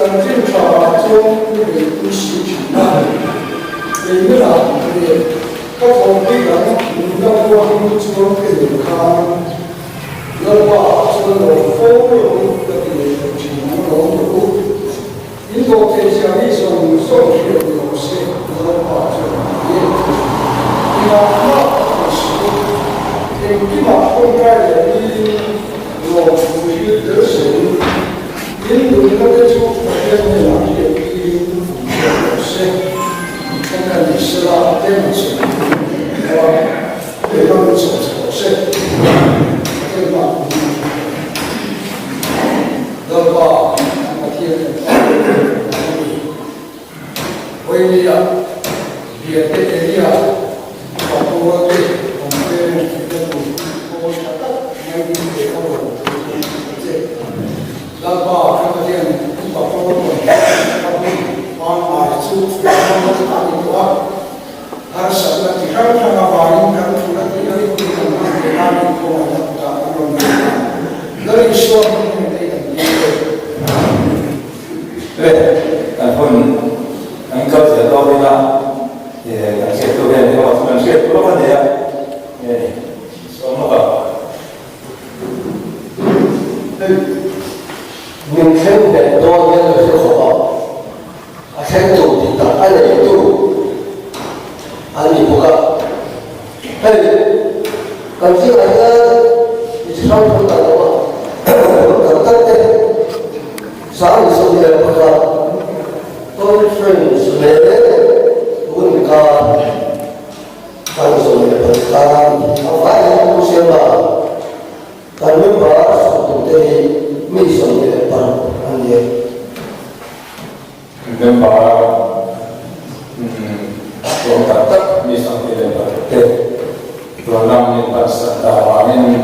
Chanchin tha ah chuan i beihpui si thin a, keimah ah leh ka thawhpui dang nunna khuahin chuan ka nen khan Lalpa ah chuan lo fo rawh u ka ti leh tawh thin ang lawm rawh u. In dawhtheih zia hi zawng zawng hriat ni rawh se, Lalpa chuan a ti. Engah mah ka thei suh u, engkimah tawngtai leh niin lawmthu hrilh tel zelin in nunna te chu Pathian hnenah hriattirin awm zawk rawh se. Engka ni sela eng che a eng ang chawh che rawh se. Pathian mah ni Lalpa kan Pathian kan pa kan ni. Vawinia Biate area Papawl te Conference tihna tur khawl tha tak mai ding te a rawn thei a che. Lalpa kan Pathian Papawl Conference a hun pangngai chu hmang a ni tawh a. Harsatna chi hrang hrang avangin kan thuna tih a nih kan hman ve nan inkhawmna kutah kan rawn lut a, Lal Isua hming hian ei kan tum e. Le, kan hun kan kal zel dawn ila, kan hriat tur hian emaw chu kan hriat tur lawk a nia, nge ni, sawm lawk a. Hei, min thleng nghet dawn hian ka hre khawp a. A thlengtu tih tak a neitu an ni bawk a. Hei, kan zingah hian mi chi hrang hrang kan awm a, hnam tak tak te, 21 Conference leh tun kar kan 14 khan a vaiin Pu Siama Kan member sawmtute hi mi 16 an ni e. Member tlawm tak tak mi 26 te tuanlam min pansak ta avangin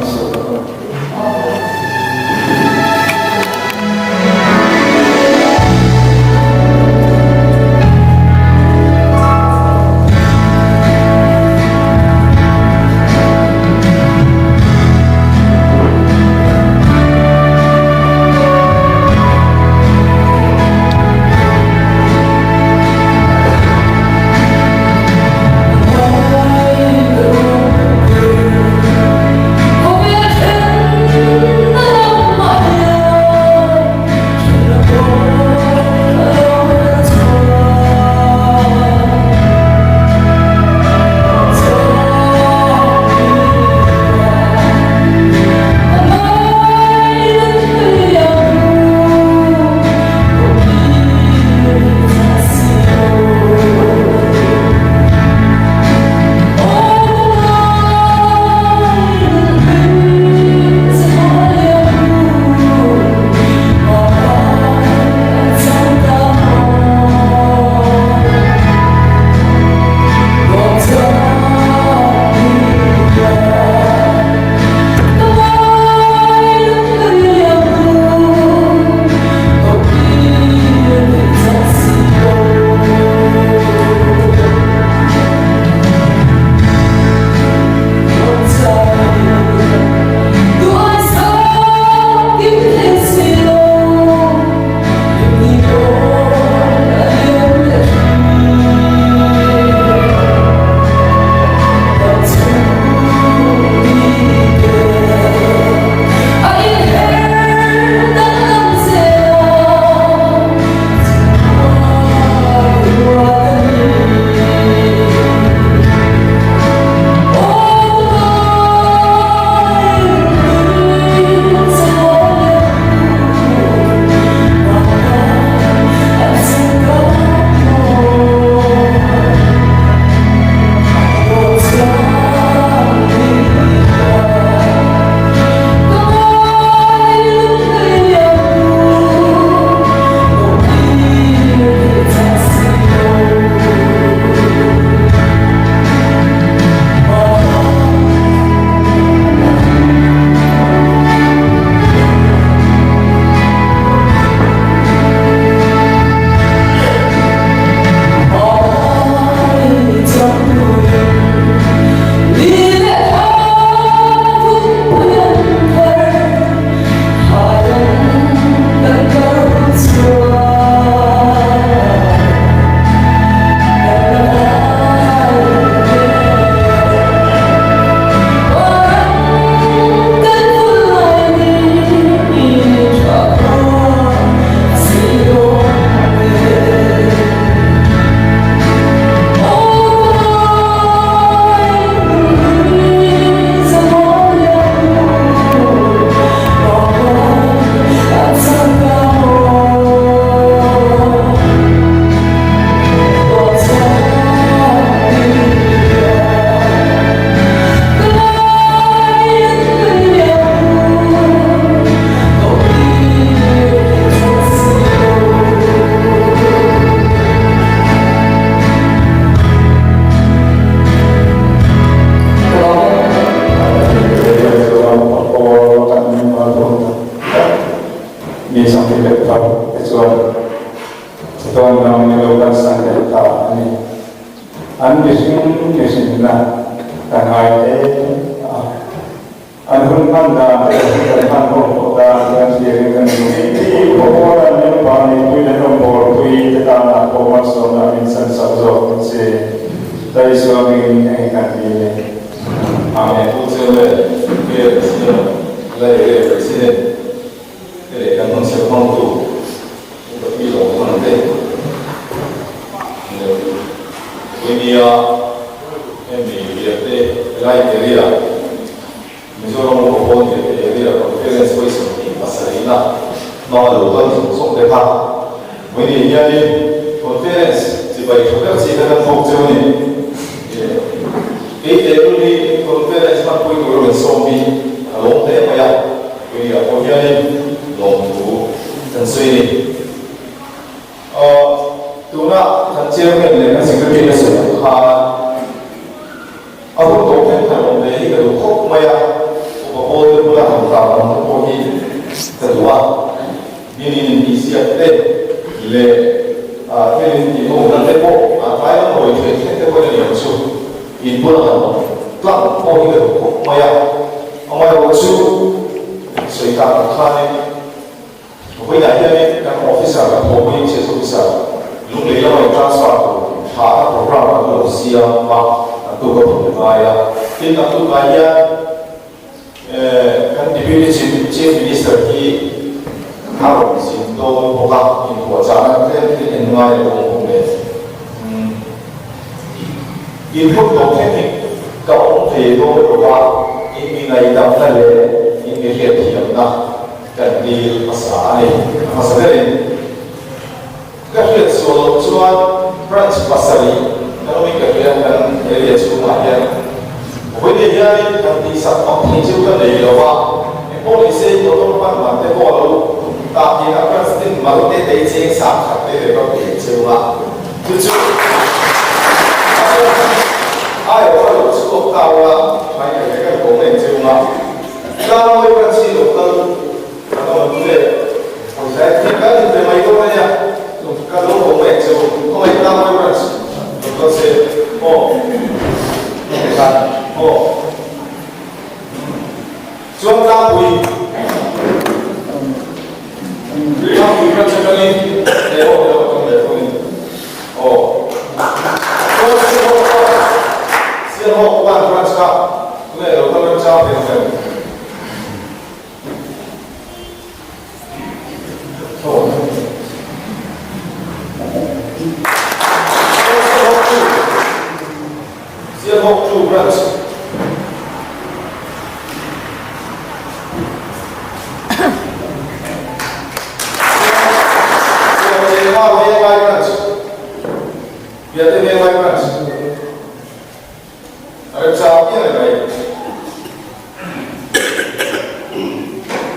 hle a. An hun hman dan te an hun kan hman ho tawh dan kan hlirin kan duh hi i khawpawl an min pa neihpui leh rawngbawlpui te tanah pawh malsawmna min chan sak zawk ang che. Taisuang in eng kan dil e. Amen. Pu Chairman, KFCM la area President te leh kan hmun chheu hmangtu Upa Pi Lawm Thang te leh Puinia hemi Biate helai area Mizoram Upa Pawl Biate area Conference vawi 27 na hmanga lo kal zawng zawng te kha Puinia hianin Conference chibai tha ber chi kha kan bawk cheu a ni. Kei teh lul hi Conference hmanpui tur a rawn sawm hi a lawm hle mai a. Puiah pawh hianin lawmthu kan sawi a ni. Tuna kan Chairman leh kan Secretary a sawi ang khan a hun tawh thleng thar awm ve hi ka duh khawp mai a, upa pawl te bula han kar awm te pawh hi ka duh a. Min in intihsiak te leh thil intihhmuhna te pawh a tlai lam rawi theih thleng te pawhin a ni ang chu. In bula han awm tlang pawh hi ka duh khawp mai a. Amaherawh chu sawi tak ang khanin vawiinah hianin kan officer kan thawhpui MCS officer Lunglei lama in transfer tur thlahna program kan lo siam a, an tuk a phun ngai a. Tin, an tukah hian Kan Deputy Chief Minister hi a rawn zin dawn bawk a, inpuahchahna tlem thil en ngai a awm bawk nen. In hun tawh thleng hi ka awm ve dawn lo a, in mi ngaihdamna leh in mi hriatthiamna kan dil hmasa a ni. A hmasa berin ka hriat sual loh chuan branch pasarih kan awmin ka hria kan area chhungah hian vawiin hianin kan tihsak mak thei chu ka nei lo a, engpawh ni se motor hman man te pawh a lo tak hian a branch tin mal te te cheng sang khat te leh ka pe cheu a, chu chu aiawh a lo chhuak ta ula hmai ka hria kan kawm em cheu a, tlangmawi branch hi lo kal Ka lo awm ve, pawisa e thil kan inpe mai dawn a nia, ka lo awm ve che u, khawngaih tlang mai branch lo kal se aw, tikhan aw, chuan tlangpui, tlangpui branch atangin he aw he aw atang leh thawngin aw, chuan Sialhawk kha, Sialhawk one branch kha tunge lo kal remchang ve ang em? Sialhawk 2 Branch. Piatenga Venglai Branch. Piate Venglai Branch. A remchang piang e mai.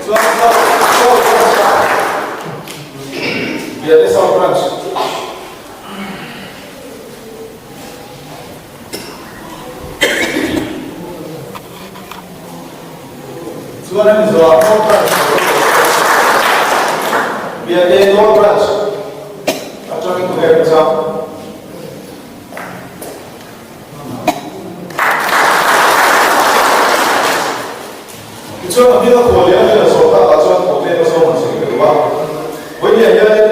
Chuan South South Branch a Biate South Branch. Chuan hemi zawhah North Branch Biate North Branch atangin tunge remchang. Tichuan a hming a khual leh a hming a zawh takah chuan thaw tlem a zawng han sawi ka duh a. Vawinia hianin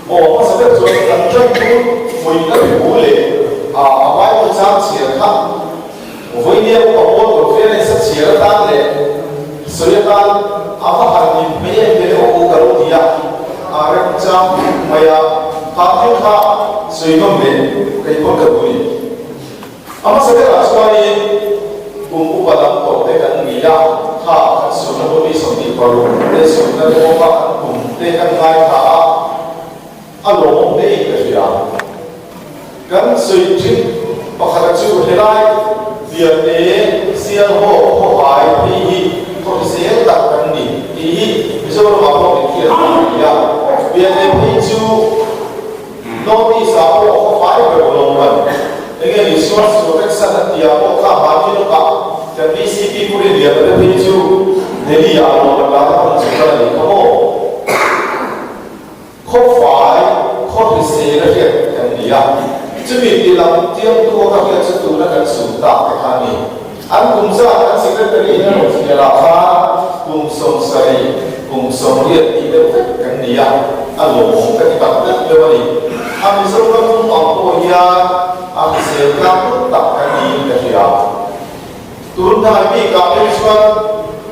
aw hmasa deuh chuan kan ṭan chu vawiin a thu leh a a Bible chang chhiar kha vawinia upa pawl conference a chhiar atan leh sawi atan a va han nin hmei em ve aw ka lo ti a, a remchang khawp mai a, kha thil kha sawi nawm leh kei pawn ka duh a ni. A hmasa berah chuanin kum upa lam tawh te kan ni a, kha kan sualna pawh mi 26 te sualna te pawh kha kan kum te kan ngaithla a, a lawmawm hlein ka hria. Kan sawi thin pakhata chu helai Biate Sialhawk khawhai phei hi khaw hrisel tak kan ni tih hi Mizoramah pawh min hriat a ni a. Biate phei chu North East ah pawh khawfai ber lawm man. Enge ni sual sual vek san an tih ah pawh kha mahni lawkah kan VCP Pu Rinliana te phei chu Delhi ah lawm an lak a hman chu kal a nih kha maw. Khawfai, khaw hrisel a hriat kan ni a. a. Chumi ti lam tiamtu a ka hriat chu tuna kan sun tak te kha a ni. An kum zat an secretary in a rawn fiah lah khan kum 70, kum 80 tih deuh vek kan ni a, a lawmawm ka ti tak deuh deuh a ni. A Mizoram pum ang pawh hian a hrisel tlang hlut tak kan niin ka hria. Tun hnai bikah phei chuan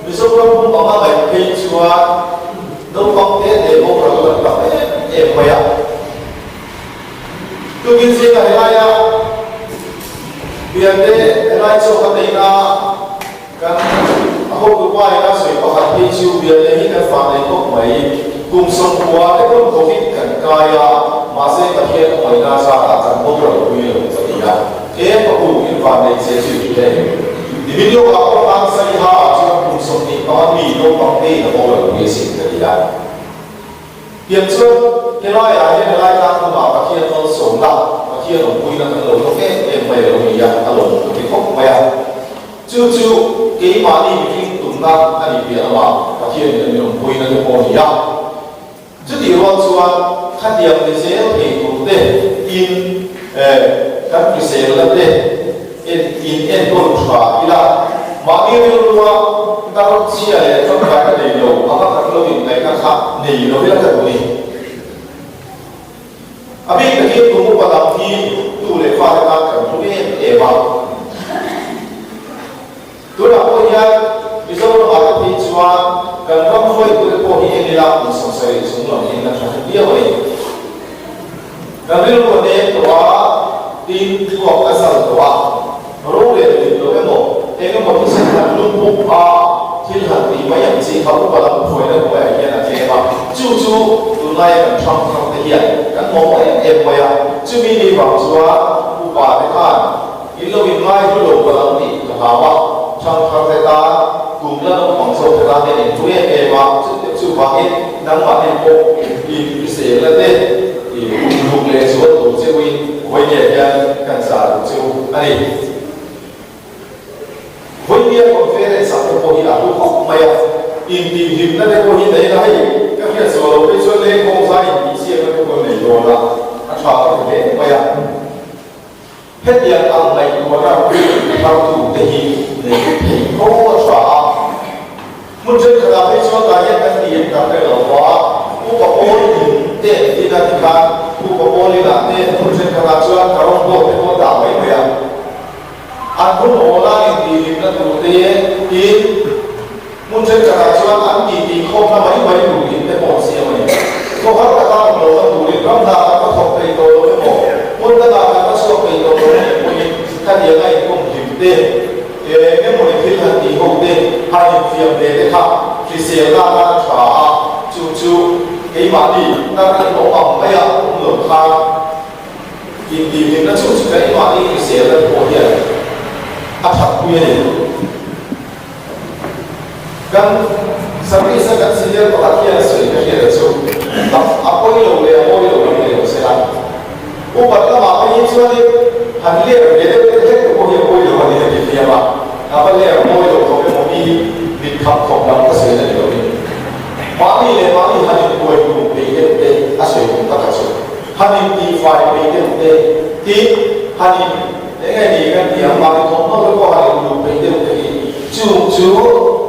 Mizoram pum anga ngaih phei chuan naupang te te boral an tam em em mai a. Tukin zinga helaia piante helai chaw ka neihna kan a hotu pa in a sawi pakhat phei chu piante hi kan fah nei khawp mai. Kum 90 te pawn Covid kan kai a, mahse Pathian awmawina zarah kan boral pui lo ka ti a. E ka pu in van nei che chu i hle. Nimin lawkah pawh khan Saiha ah chuan kum 25 mi naupang te in a boral pui asin ka ti a. Tiang chuan helai ah hian helai tlang lamah Pathian malsawmna, Pathian awmpuina kan lo hlawk em em mai a lo ni a, a lawm ka ti khawp mai a. Chu chu keimahni mihring tumna a nih piah lamah Pathian in a min awmpuina te pawh a ni a. Chutih rual chuan khatiang ni zel thei tur te in kan hriselna te en in enkawl tha ila, mahni rilrua tar chhia leh tangkaina nei lo anga kan lo inngaihna kha nei lo ila ka duh ni. A bik takin kum upa lam hi tu leh fate tan kan hlu em em a. Tunah pawh hian Mizoramah te phei chuan kan ram hruaitute pawh hi en ila kum 70 chung lam hi an la tha hle viau a ni. Kan rilru a nem tawh a, tin thluak a zal tawh a, ro leh dik lo emaw, eng emaw thisen han lum pup a, thil han tih mai ang chi kha upa lam hruaina hnuaiah hian a tlem a, chu chu tunlaia kan hrang thar te hian kan mawmawh em em mai a, chumi ni vang chuan upa te khan In lo in ngai hlu lo palh ang tih ka hlau a, ṭhangthar te tan, kum la naupang zawk te tan hian in hlu em em a, chuvangin nangmah nen pawh in hrisel na te i luk leh zual tur che uin vawinia hian kan zah duh che u a ni. Vawinia conference ah te pawh hi a hlu khawp mai a, intihhlimna te pawh hi nei la hei ka hriat zual lo phei chuan lengkhawng zai intihsiakna te pawh nei dawn a, a ṭha ka ti hle mai a. Hetiang ang ngaihtuahna hartu te hi nei thei fo a tha a. Hmun thenkhatah phei chuan tah hian kan ti em kan hre lo va, Upa Paul in te an tin a tikhan Upa Paul inah te hmun thenkhatah chuan ka rawngbawl te pawh dah mai mai a. An hun awla intihhlimna tur te tin hmun thenkhatah chuan an titi khawmna mai mai tur in te pawh an siam a ni. Khaw har taka awm lohna turin ram hna kan va thawk thei tawh lo emaw, hmun dangah kan va chhuak thei tawh lo emaw pawhin khatianga inkawm hlim te, eng emawni thil han tih ho te, han infiam ve te kha hriselna atan a tha a, chu chu keimahni tar in awm ang maia awm lo khan intihhlimna chu chu keimahni hriselna te pawh hian a thatpui a ni. Kan service a kan senior pakhat hian a sawi ka hriat a chu a pawi lo leh a mawi lo lam ni lo se la. Upat lamah phei hi chuanin han ler ve deuh deuh hlek te pawh hi a pawi lo a ni a ti hliam a, a va ler mawi lo khawp emaw mi mit kham khawp lam ka sawi na ni lovin mahni leh mahni han inbuai tum phei deuh te a sawi tum tak a chu han intihfai phei deuh te tin han in Eng nge ni kan tih ang mahni thawmhnaw te pawh han inluh peih deuh te hi chung chu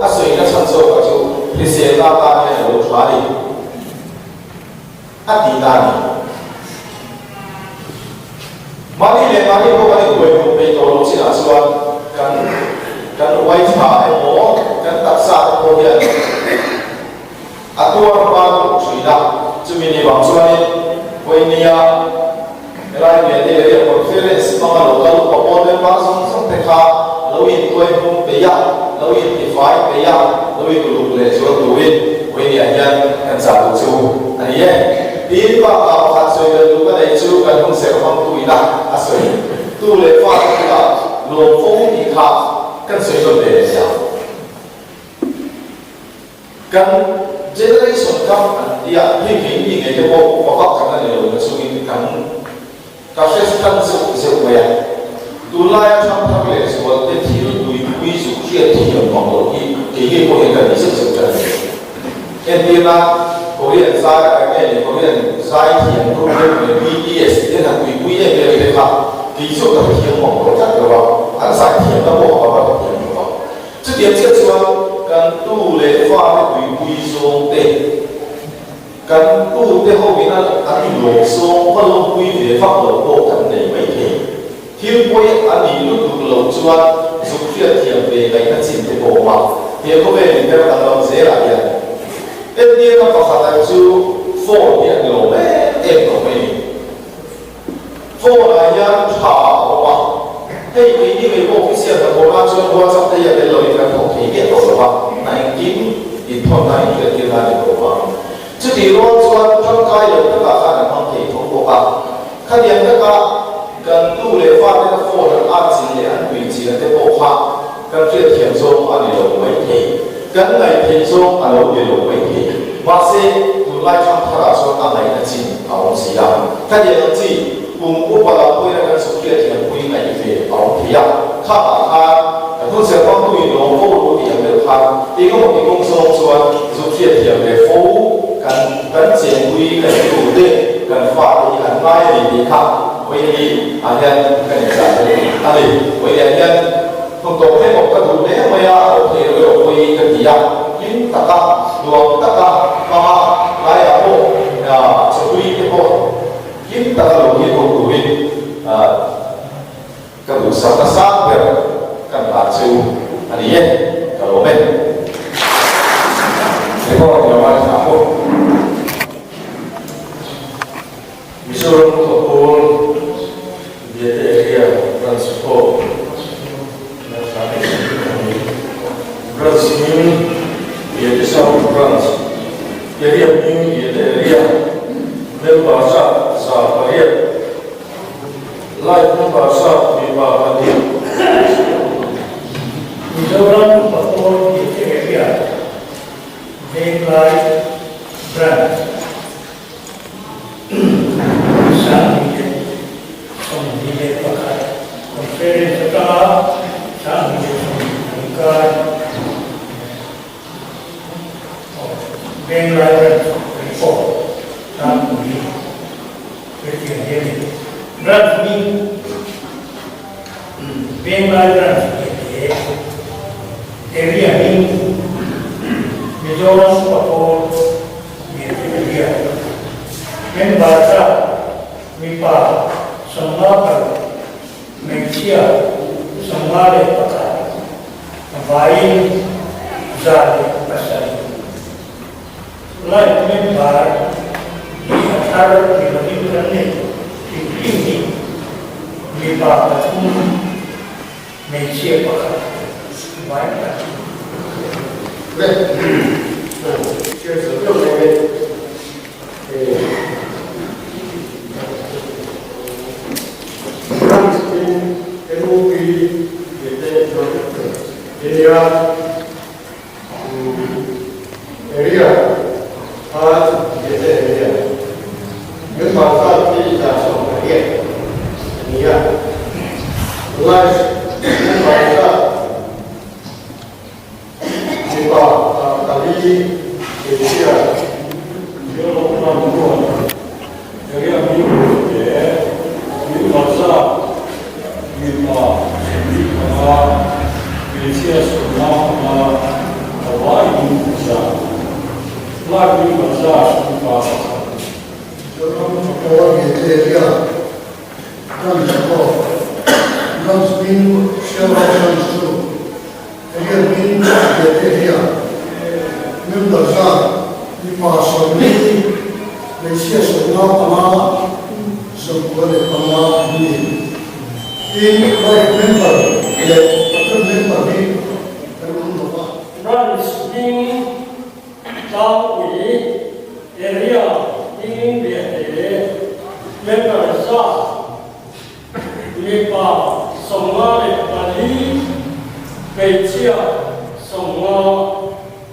a sawina chhan zawkah chu hriselna atan hian a lo tha a ni a tih na a ni. Mahni leh mahni pawh kan inbuaipui peih tawh loh chinah chuan kan kan uai tha emaw kan taksa te pawh hian a tuar hma duh thin a, chumi ni vang chuanin vawinia helai Media Area Conference hmanga lo kal upa pawl member zawng zawng te kha lo intuai hmung peih a, lo intifai peih a, lo inuluk leh zual turin vawinia hian kan chah duh chu a ni e. Tin, bakah pakhat sawi belh duh ka neih chu kan hun serh hmangtu ina a sawi tu leh fate bulah lawm fo tih kha kan sawi tawn ve leh ang. Kan generation kha an tia hei kei mi ngei te pawh upa vak kan la ni lo na chungin kan ka hre tan zeuh zeuh mai a. Tunlaia thangthar leh zual te thil tuipui zuk hriat thiam mang loh hi kei ngei pawh hian ka ni zeuh zeuh tan a ni. Entirna Korean zai ah nge ni Korean. Zaithiam group deuh leh BTS te han tuipui em em te kha kei chu ka hrethiam mawm lo tlat lo a, an zaithiamna pawh ka va hrethiam lo a. Chutiang chiah chuan kan tu leh fate tuipui zawng te, kan tu te ho ina an inlawm sawng va lawmpui ve vak lo pawh kan nei mai thei. Thil pawi a nih lutuk loh chuan zuk hriatthiam ve ngaihna chin te pawh awm a, he khawvel in ber kan ram zelah hian entirna pakhat ah chu phone hi an lawm em em tawh mai a ni. Phone ah hian tha a awm a, hei keini ngei pawh official hnathawh nan chuan WhatsApp te hi a tel loin kan thawk thei miah tawh lo va, hna engkim inthawnna inhriattir nan a ni tawh vang. Chutih rual chuan tangkai lo takah khan an hmang thei tho bawk a. Khatiang taka kan nu leh fa tena phone an at chin leh an tui chin a te pawh kha kan hriatthiam zawng a ni lo mai thei. Kan ngaih theih zawng a lo ni lo mai thei. Mahse, tunlai thangtharah chuan a ngaihna chin a awm si a. Khatiang ang chi kum upa lam pawhin a kan chhuk hriatthiam pui ngaih ve a awm thei a. Khangah khan kan hun serhmangtu in lawm fo ru tih ang deuh khan engemaw ti kawng zawng chuan zuk hriatthiam ve fo kan kan chenpui kan tute kan fate hi an ngai a ni tih kha Vawiini ah hian kan inchah thei a ni. Vawiini ah hian hun tawp hlek awm ka duh hle mai a, awm thei lo erawh pawhin ka ti a, hlim taka nuam taka hmanga laiah pawh chawhlui te pawh hlim taka lo hil ho turin Ka duhsakna sang ber kan hlan che u a ni e, ka lawm e. Record lo a tha bawk. Mizoram khawpawl Biate area branch pawh ngaithla leh a ni. Branch hming Biate South Branch, Area hming Biate Area, Member zat 800. Live number sap mipa pahnih. Mizoram Upa Pawl tih te area Venglai Branch 2021 Conference atanga 2020 inkar Venglai Branch report tlangpui hetiang hi a ni. Branch hming Venglai Branch tih leh Area hming Mizoram Upa Pawl Biate Area Member zat mipa 56 Hmeichhia 51 vaiin 107. Life member hi a thar ni lovin kan nei hrim hrim hi mipa pathum hmeichhia pakhat vai pahnih. Le, share zo deuh mai mai. Branch in MOP Area Area Khan Area Member zat hi 108 a ni a, Life member zat Mipa pali hmeichhia Development chuan area hming leh mipa zat mipa 75, hmeichhia 55 a vaiin zat. Flag mipa zat mipa pakhat. Mizoram Pawl Biate Area Branch pawh Branch hming Sialhau Branch chu Area hming Biate hian member zat mipa 40, hmeichhia 55, 95 an ni. Tin, life member leh patrol member hi kan awm lo va. Branch hming tlangpui area hming Biate member zat Mipa 54, hmeichhia 90,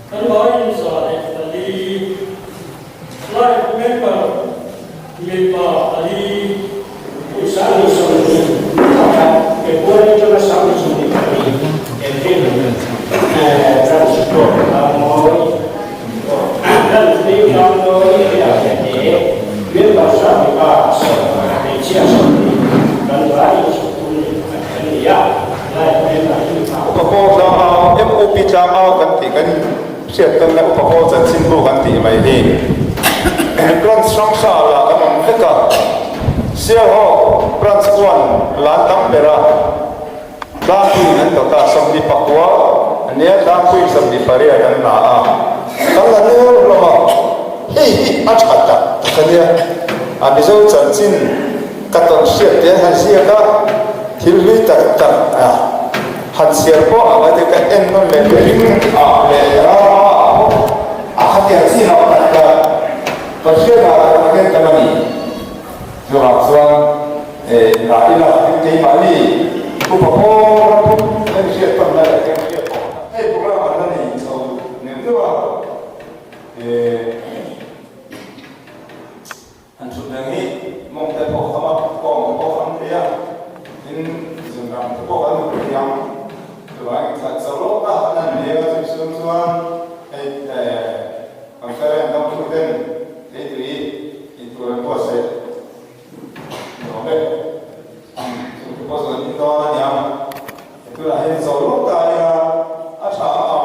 kan vaiin 104, life member mipa pali. 2021, February atanga 2022 April branch pawh Tlangmawi branch hming Tlangmawi area te member. Hriattanna upa pawl chanchinbu kan tih mai hi branch hrang hrang lah kan awm vek a, Sialhawk branch chuan lan tam ber a, Tlangpuiin an dawt a, 29 a nia, Tlangpuiin 28 an la a, kan la nel hlawm a, hei hi a tha tak tak a nia, a Mizo chanchin ka tawn hriat te an han ziak a, thil hlui tak tak a. Han chhiar pawh a ngai te ka en nawn leh ring ah leh rama ah pawh a khatiang chi hauh tak tak Pathian ah kan la nghet tam a ni. Chuvang chuan eh lah ila tin keimahni upa pawl ram pum kan hriat tawn na leh kan hriat pawh hei program an la nei chho neuh neuh a eh An thut reng hi mawng te pawh kham a, kawng te pawh kham thei a, tin zunram te pawh kan hmu thei ang. Chuvangin thla chauh lawk a an han leng a, chumi chhung chuan hei conference dawngtu ten theitui intur an buatsaih ni awm e. Chung te pawh chu an in dawn a niang. Tunah hian zawh lawk ta ila a tha ang.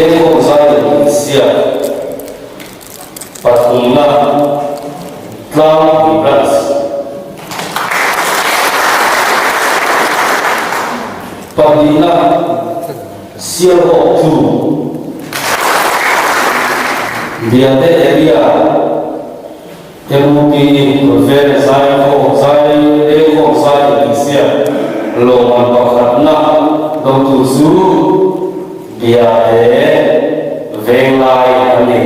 Lengkhawm zai insiak pathumna Tlangpui Branch. Pahnihna Sialhawk Thu Biate Area MUP Conference Zaikhawm Zai Lengkhawm Zai insiak lawmman pakhatna dawngtu chu Biate Venglai a ni.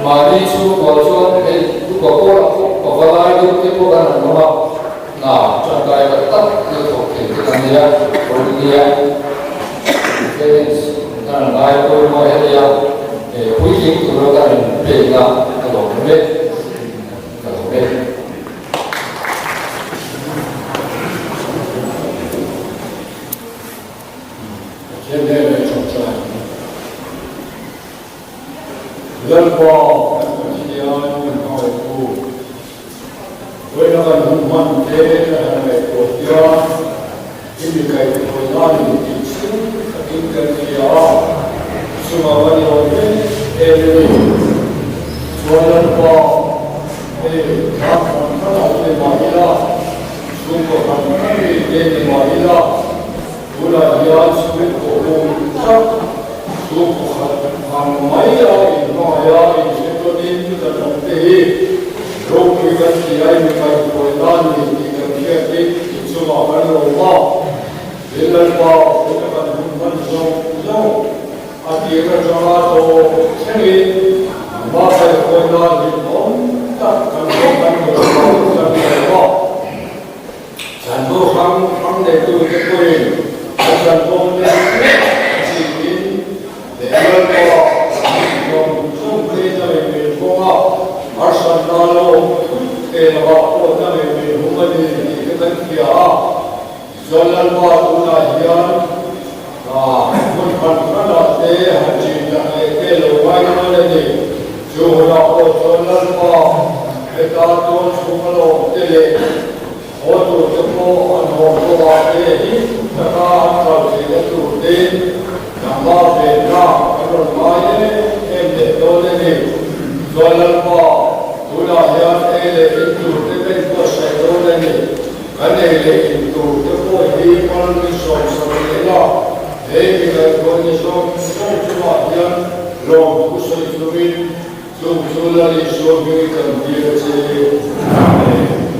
Mahni chhungkua chuan hei upa pawlah pawh pavalai deuh te pawh kan han awm a, hna tangkai tak tak la thawk thei te kan nei a, Aurelia Felix kan han ngai pawimawh hei a, puitling tura kan inpekna a lawm e, ka lawm e. Pathian hnenah i chawngchai ang u. Lalpa kan Pathian kan hmangaihtu, vawiina kan hun hman te kan han ngaihtuah hian i mi kaihhruai nan in tih chu takin kan hria a, chungah kan lawm em em a ni. Chuan Lalpa, hei thlam hran hranah te ni mah ila, chhungkaw hran hran mi te ni mah ila, Tunah hian chhungkaw hung tak, chhungkaw khat ang mai a inhmangaih a inhretawnin kan awm te hi ropui kan ti a, inkaihhruai nan ni tih kan hriat hi inchungah kan lawm a. Tin Lalpa vawiina kan hun hman zawng zawng a tir atanga tawp thlengin amah kaihhruai nan hlimawm tak kan hmang kan hmu kan lawm a. Chanvo hrang hrang neitute pawhin an chanvo nen a chiin leh Lalpa zawng zawng te na leh min hawng a, harsatna lo awm thut thei lovah pawh na leh min hum a ni tih te kan hria a. Tichuan Lalpa tunah hian hmun hran hranah te han chin tak leh te lo ngai dawn a ni. Chu hunah pawh chuan Lalpa heta tual chhunga lo awm te leh haw tur te pawh an haw kawngah te him taka an kal theihna tur tein nangmah venna kan rawn ngai em em leh dawn a ni. Chuan Lalpa, tunah hian ei leh in tur te ka inbuatsaih dawn a ni. Kan ei leh in tur te pawh hi mal min sawmsak leh la, he mi ngaihtuah ni zawng zawng chungah hian lawmthu sawi turin chung chu Lal Isua hmingin kan dil a che. Amen.